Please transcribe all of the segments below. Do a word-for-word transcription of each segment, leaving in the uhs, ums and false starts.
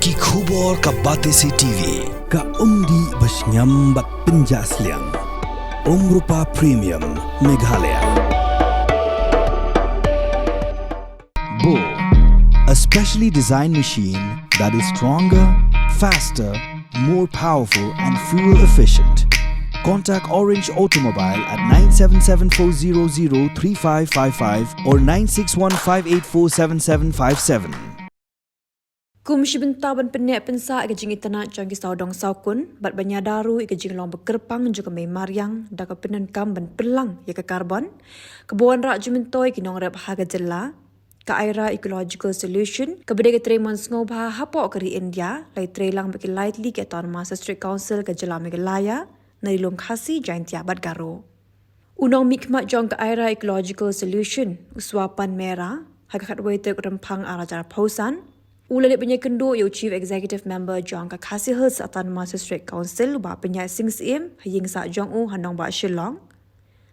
Ki khubor ka Batesi T V, ka umdih ba shngiam bad pynjah sliang. Umrupa Premium, Meghalaya. Bo, a specially designed machine that is stronger, faster, more powerful and fuel efficient. Contact Orange Automobile at nine seven seven four zero zero three five five five or nine six one five eight four seven seven five seven. Kum shi bynta ban pynneh pynsah ïa ka jingitynnad jong ki sawdong sawkun bad ban ïada ruh ïa ka jinglong ba kyrpang jong ka mei mariang da ka pyndonkam ban pynlang ïa ka karbon, ka ba wanrah jingmyntoi ki nongrep ha ka jylla, ka Aira Ecological Solution, ka ba dei ka trei mon sngewbha hapoh ka ri India, la ïatrei lang bad ki lai tylli ki Autonomous District Council ka jylla Meghalaya, Nari Lum Khasi, Jaintia bad Garo. U nongmihkhmat jong ka Aira Ecological Solution, u Swapan Mehra, ha ka khatwei tarik Rymphang arhajar arphew san, u la leit ban ïakynduh ïa u Chief Executive Member jong ka Khasi Hills Autonomous District Council, u Bah Pynïaid Sing Syiem, ha ïing sah jong u ha nongbah Shillong,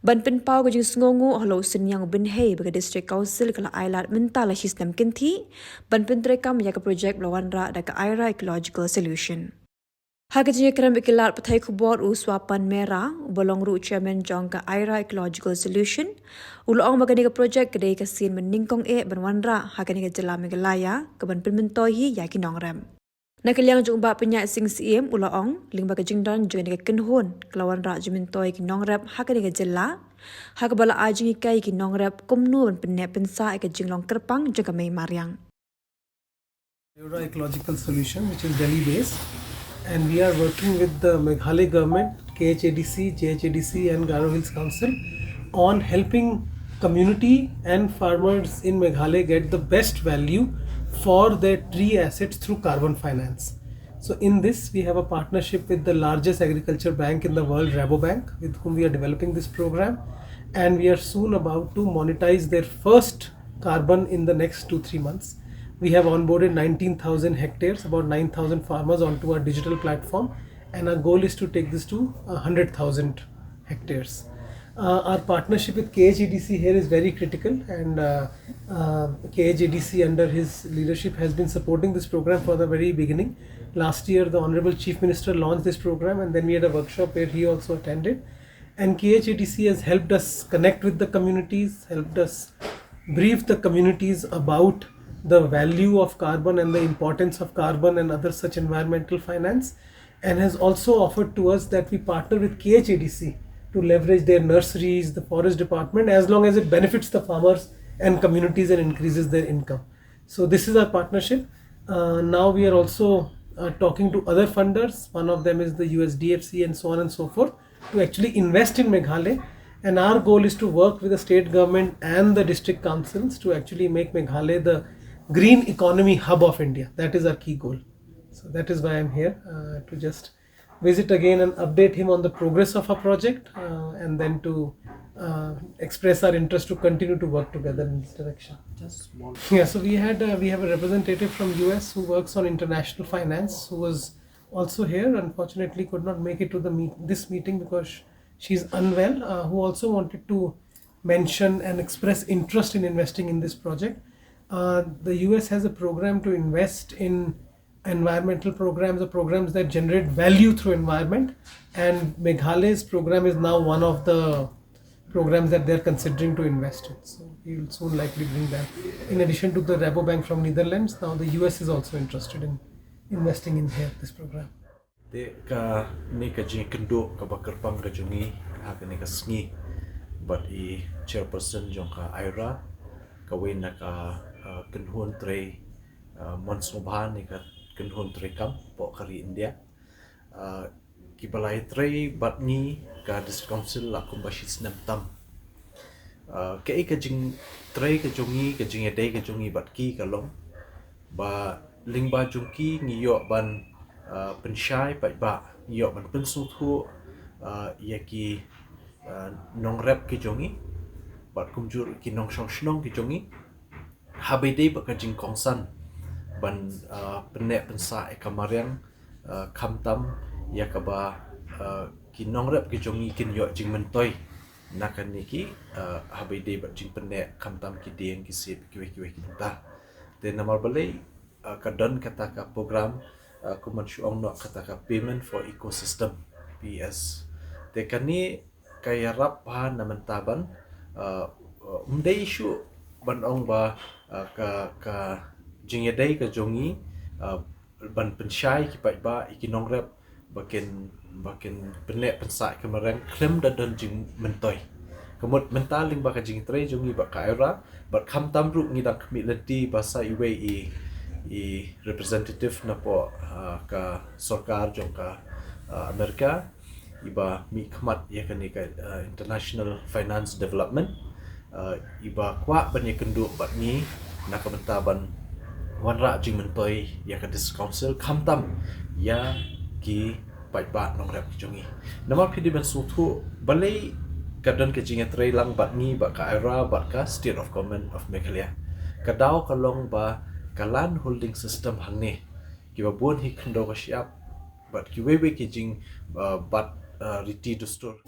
ban pynpaw ka jingsngewnguh halor u synñiang u bynhei ba ka District Council ka la ailad mynta la shi snem kynthih ban pyntreikam ïa ka projek ba la wanrah da ka Aira Ecological Solution. Ha ka jingïakren bad ki lad pathai khubor, u Swapan Mehra, u ba long ruh Chairman jong ka Aira Ecological Solution, u la ong ba kane ka projek ka dei ka sien ba nyngkong eh ban wanrah ha kane ka jylla Meghalaya, ka ban pynmyntoi hi ïa ki nongrep. Na ka liang jong u Bah Pynïaid Sing Syiem, u la ong, lyngba ka jingdon jong kane ka kynhun, ka la wanrah jingmyntoi ïa ki nongrep ha kane ka jylla, ha ka ba la ai jinghikai ïa ki nongrep kumno ban pynneh pynsah ïa ka jinglong kyrpang jong ka mei mariang. Aira Ecological Solution, which is Delhi based, and we are working with the Meghalaya government, K H A D C, J H A D C, and Garo Hills Council on helping community and farmers in Meghalaya get the best value for their tree assets through carbon finance. So, in this, we have a partnership with the largest agriculture bank in the world, Rabobank, with whom we are developing this program, and we are soon about to monetize their first carbon in the next two, three months. We have onboarded nineteen thousand hectares, about nine thousand farmers onto our digital platform, and our goal is to take this to one hundred thousand hectares. Uh, our partnership with K H A D C here is very critical, and uh, uh, K H A D C under his leadership has been supporting this program for the very beginning. Last year, the Honorable Chief Minister launched this program, and then we had a workshop where he also attended. And K H A D C has helped us connect with the communities, helped us brief the communities about the value of carbon and the importance of carbon and other such environmental finance, and has also offered to us that we partner with K H A D C to leverage their nurseries, the forest department, as long as it benefits the farmers and communities and increases their income. So this is our partnership. Uh, now we are also uh, talking to other funders. One of them is the U S D F C and so on and so forth, to actually invest in Meghalaya. And our goal is to work with the state government and the district councils to actually make Meghalaya the green economy hub of India. That is our key goal. So that is why I'm here, uh, to just visit again and update him on the progress of our project, uh, and then to uh, express our interest to continue to work together in this direction. Just small. Yeah, so we had uh, we have a representative from U S who works on international finance, who was also here. Unfortunately, could not make it to the meet this meeting because sh- she's unwell. Uh, who also wanted to mention and express interest in investing in this project. Uh, the U S has a program to invest in environmental programs or programs that generate value through environment, and Meghalaya's program is now one of the programs that they're considering to invest in. So we will soon likely bring that. In addition to the Rabobank from Netherlands, now the U S is also interested in investing in here, this program. Te kane ka jingkynduh kaba kyrpang ka jong ngi ha kane ka sngi bad i chairperson jong ka Aira, kawei na ka, uh, kynhun trei, uh, mon sngewbha ne ka kynhun trei kam hapoh ka ri India. Uh, kiba la ïatrei bad ngi ka District Council la kumba shi snem tam. Uh, kaei ka jingtrei ka jong ngi, ka jingïadei ka jong ngi bad ki ka long ba lyngba jong ki ngi ïoh ban, uh, pynshai paidbah, ngi ïoh ban pynsngewthuh, uh, ïa ki, uh, nongrep ki jong ngi bad kumjuh ki nongshong shnong ki jong ngi. Haba ïadei bad ka jingkongsan ban, uh, pynneh pynsah ïa ka mariang, uh, khamtam ïa kaba, uh, ki nongrep ki jong ngi kin ïoh jingmyntoi na kane ki, uh, haba ïadei bad jingpynneh khamtam ki dieng ki siep kiwei kiwei ki bynta. Te namar balei, uh, ka don kata ka program, uh, kumban shu ong noh kata ka Payment for Ecosystem, P E S. Te kane ka ïarap bha na mynta ban, uh, uh, um dei shu ban ong ba, uh, ka, ka jingïadei ka jong ngi, uh, ban pynshai ki paidbah, ïa ki nongrep, ba kin, ba kin pynneh pynsah ka mareng khlem da don jingmyntoi. Ka mut mynta lyngba ka jingtrei jong ngi bad ka IRA, bad khamtam ruh ngi dang khmih lynti ba sa iwei i, i representative napoh, uh, ka sorkar jong ka, uh, America, iba mih khmat ïa kane ka, uh, international finance development, uh, iba kwah ban ïakynduh bad ngi na ka bynta ban wanrah jingmyntoi ïa ka District Council khamtam ïa ki paidbah nongrep ki jong ngi. Namar phi dei ban sngewthuh balei ka don ka jingïatreilang bad ngi bad ka IRA bad ka State of Government of Meghalaya. Ka daw ka long ba ka land holding system hangne, kiba bun hi khyndew ka shyiap bad kiwei wei ki jing, uh, bat, uh, riti dustur.